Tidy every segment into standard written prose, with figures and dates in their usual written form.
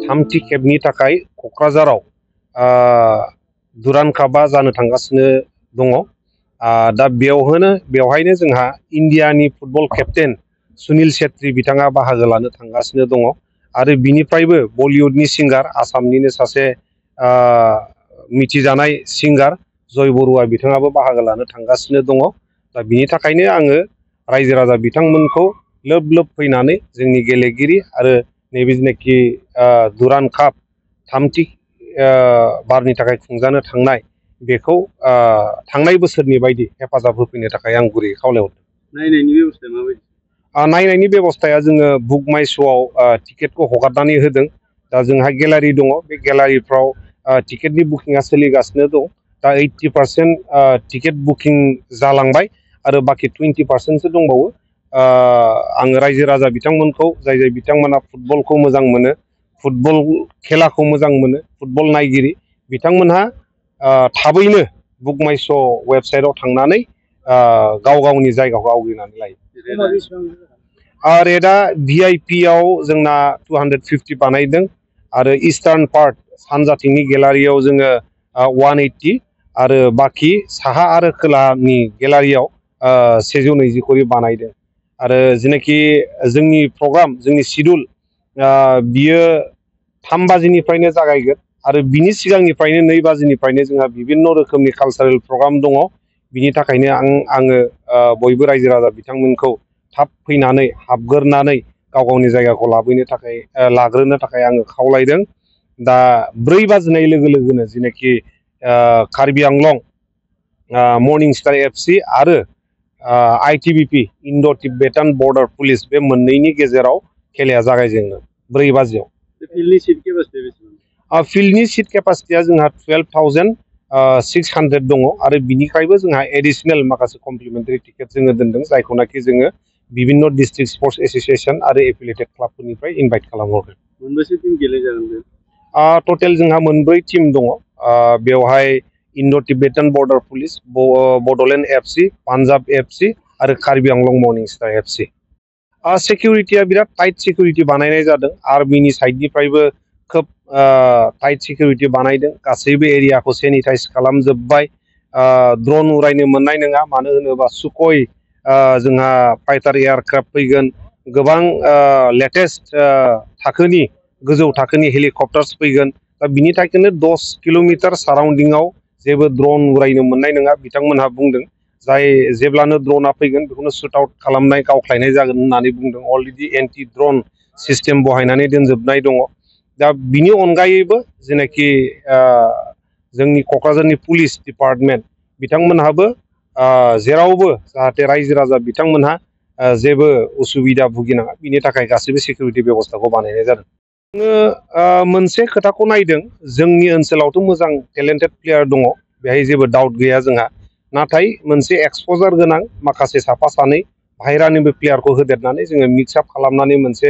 थामथि खेबनि थाखाय क'क्राझाराव दुरान्ड कापआ जानो थांगासिनो दङ। दा बेवहायनो जोंहा इन्डियानि फुटबल केप्टेन सुनील छेत्री बिथाङा बाहागो लानो थांगासिनो दङ आरो बिनिफ्रायबो बलिउडनि सिंगार आसामनिनो सासे मिथिजानाय सिंगार जय बरुवा बिथाङाबो बाहागो लानो थांगासिनो दङ। दा बिनि थाखायनो आङो रायजो राजा बिथांमोनखौ लोब लोब फैनानै जोंनि गेलेगिरि आरो नैबे जेनाखि दुरान्ड काप थामथि बारनि थाखाय खुंजानो थांनाय बेखौ थांनाय बोसोरनि बायदि हेफाजाब होफैनो थाखाय आं गुरैयै खावलायहरदों। नायनायनि बेब'स्थाया माबायदि? नायनायनि बेब'स्थाया जोङो बुक माइ श'आव टिकेटखौ हगारनानै होदों। दा जोंहा गेलारि दङ, बे गेलारिफ्राव टिकेटनि बुकिंआ सोलिगासिनो दं। दा 80% टिकेट बुकिं जालांबाय आरो बाखि 20%सो दंबावो। आङो रायजो राजा बिथांमोनखौ जाय बिथांमोना फुटबलखौ मोजां मोनो, फुटबल खेलाखौ मोजां मोनो, फुटबल नायगिरि बिथांमोनहा थाबैनो बुक माइ श' वेबसाइटआव थांनानै गाव गावनि जायगाखौ आवग्रिनानै लायो। रेटआ VIPआव जोंना 250 बानायदों आरो इस्टार्न पार्ट सानजाथिंनि गेलारियाव जोङो 180 आरो बाखि साहा आरो खोलानि गेलारियाव 120 खरि बानायदों। आरो जेनाखि जोंनि प्रग्राम, जोंनि शिडिउल बियो 3 बाजिनिफ्रायनो जागायगोन आरो बिनि सिगांनिफ्रायनो 2 बाजिनिफ्रायनो जोंहा बिभिन्न रोखोमनि कालसारेल प्रग्राम दङ। बिनि थाखायनो आङो बयबो रायजो राजा बिथांमोनखौ थाब फैनानै हाबग्रोनानै गाव गावनि जायगाखौ लाग्रोनो थाखाय आङो खावलायदों। दा 4 बाजिनाय लोगो लोगोनो जेनाखि Karbi Anglong morning star FC आरो ITBP इन्ड' टिबेटान बर्डार पुलिस बे मोननैनि गेजेराव खेलाया जागायजेनगोन 4 बाजियाव। फिल्डनि सिट केपासिटिया बेसेबां? फिल्डनि सिट केपासिटिया जोंहा 12,600 दङ आरो बिनिफ्रायबो जोंहा एडिसनेल माखासे कमप्लिमेन्टारि टिकेट जोङो दोनदों, जायखौनाखि जोङो बिभिन्न डिस्ट्रिक्ट स्पर्ट्स एस'सियेसन आरो एफिलिएटेड क्लाबफोरनिफ्राय इनभाइट खालामहरदों। मोनबेसे टिम गेलेजागोन बे? टटेल जोंहा 4 टिम दङ। बेवहाय इन्ड' Tibetan border police, Bodoland FC, Punjab FC आरो Karbi Anglong morning star FC। सिकिउरिटिया बिराद टाइट सिकिउरिटि बानायनाय जादों। आर्मिनि साइडनिफ्रायबो खोब टाइट सिकिउरिटि बानायदों। गासैबो एरियाखौ सेनिटाइज खालामजोब्बाय। ड्रन उरायनो मोननाय नङा, मानो होनोबा सुखय जोंहा फाइटार एयारक्राफ्ट फैगोन, गोबां लेटेस्ट थाखोनि गोजौ थाखोनि हेलिकप्टार्स फैगोन। दा बिनि थाखायनो 10 किल'मिटार साराउन्डिंआव जेबो ड्रन उरायनो मोननाय नङा बिथांमोनहा बुंदों। जेब्लानो ड्र'ना फैगोन बेखौनो सुट आउट खालामनाय, गावख्लायनाय जागोन होननानै बुंदों। अलरेडि एन्टि ड्रन सिस्टेम बहायनानै दोनजोबनाय दङ। दा बिनि अनगायैबो जेनाखि जोंनि क'क्राझारनि पुलिस डिपार्टमेन्ट बिथांमोनहाबो जेरावबो जाहाथे रायजो राजा बिथांमोनहा जेबो उसुबिदा भुगिनाङा बिनि थाखाय गासैबो सिकिउरिटि बेब'स्थाखौ बानायनाय जादों। जोङो मोनसे खोथाखौ नायदों, जोंनि ओनसोलावथ' मोजां टेलेन्टेड प्लेयार दङ, बेहाय जेबो डाउट गैया जोंहा। नाथाय मोनसे एक्सप'जार गोनां माखासे साफा सानै बाहेरानिबो प्लेयारखौ होदेरनानै जोङो मिक्स आप खालामनानै मोनसे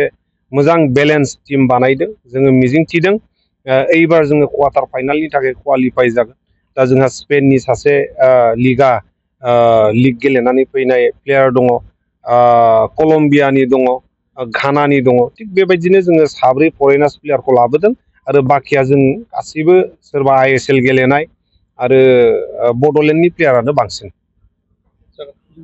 मोजां बेलेन्स टिम बानायदों। जोङो मिजिंथिदों एइबार जोङो क्वार्टार फाइनालनि थाखाय क्वालिफाइ जागोन। दा जोंहा स्पेननि सासे लिग गेलेनानै फैनाय प्लेयार दङ, कलम्बियानि दङ, घानानि दङ। थिग बेबायदिनो जोङो 4 फरेनार्स प्लेयारखौ लाबोदों आरो बाखिया जों गासैबो सोरबा ISL गेलेनाय आरो बड'लेण्डनि प्लेयारानो बांसिन।